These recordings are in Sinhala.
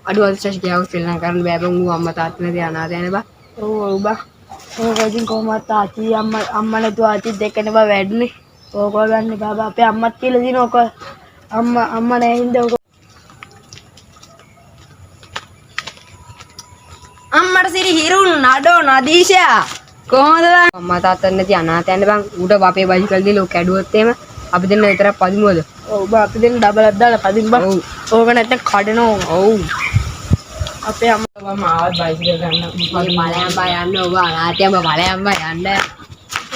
අඩු අද ශෂි කියාව ශ්‍රී ලංකාවෙන් බෑ බං ඌ අම්මා තාත්තා නැති අනාථයනේ බං. ඔව් ඔව් බං. ඕක ඉතින් කොහොමවත් තාත්ති අම්මා අම්මා නැතුව ආච්චිත් එක්කනේ බං වැඩනේ. ඕක ගන්න එපා බං. අපේ අම්මත් කියලා දින ඕක අම්මා අම්මා නෑ හින්දා ඕක. අම්මට සිරි හිරුන් අඩෝ නදීෂා කොහොමද බං? අම්මා තාත්තා නැති අනාථයනේ බං. ඌට අපේ බයිසිකල් දීලා ඌ කැඩුවොත් එහෙම අපි දෙන්න විතරක් පදිමුවද? ඔව් බං, අපි දෙන්න ඩබලක් දාලා පදින් බං. ඔව්. ඕක නැත්තම් කඩනවා ඕක. ඔව්. අපේ අම්මා මම ආවත් බයිසිකල් ගන්න. මේ ඵලයන් බං යන්න ඔබ අනාථයන් බං ඵලයන් බං යන්න.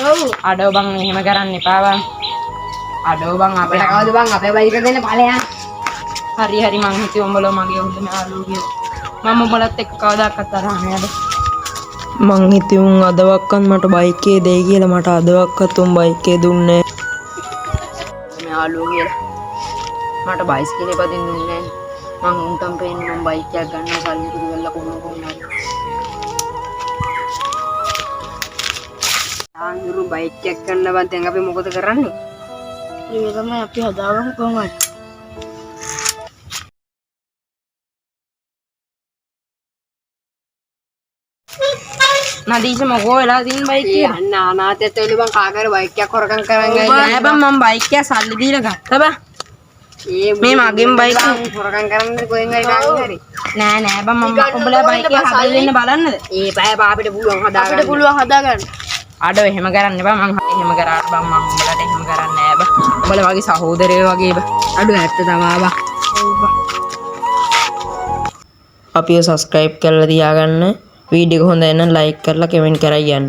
ඔව්. අඩෝ බං, එහෙම කරන්න එපා බං. අඩෝ බං, අපිට අපිට කවුද බං අපේ බයිසිකල් දෙන්න ඵලයන්? හරි හරි, මං හිතුවේ උඹලා මගේ හොඳම යාළුවෝ කියලා. මම උඹලත් එක්ක කවදාකවත් තරහ නෑ බං. මං හිතුවේ උන් අදවක්වත් මට බයික් එකේ දෙයි කියලා. මට අදවක්වත් උන් බයික් එකේ දුන්නේ නෑ. මේ යාළුවෝ කියලා මට බයිසිකලේ පදින්න දුන්නේ නෑ. මං උන්ටම පේන්නේ මං බයික් එකක් ගන්නවා සල්ලි ටික වෙලා කොහොම කොහොම හරි. ආන්දුරු බයික් එකක් ගන්න බං, දැන් අපි මොකද කරන්නේ? ඒක තමයි අපි හදාගමු කොහොම හරි. නදීෂ, මොකෝ වෙලා තින් බයික් ඒ එක? අන්න අනාථයත් ඇවිල්ලා බං කාගරි බයික් එකක් හොරකම් කරන් නෑ ඇවිල්ලා. බං, මං බයික් එක සල්ලි දීලා ගත්තා බං. ඒ මේ මගෙන් බයික් බං හොරකම් කරන්න කොහෙන් හරි කාගෙන් හරි. නෑ නෑ බං, මම උඹලා බයික් එක හදලා දෙන්න බලන්නද? ඒ බෑ බා, අපිට පුළුවන් හදාගන්න. අපිට පුළුවන් හදාගන්න. අඩෝ එහෙම කරන්න එපා. මං එහෙම කරාට බං, මං උඹලට එහෙම කරන්නේ නෑ බං. උඹලා මගේ සහෝදරයෝ වගේ බං. අඩු ඇත්ත තමා බං. ඔව් බං. අපිව සබ්ස්ක්‍රයිබ් කරලා තියාගන්න. වීඩියෝ එක හොඳයි නම් ලයික් කරලා කමෙන්ට් කරලා යන්න.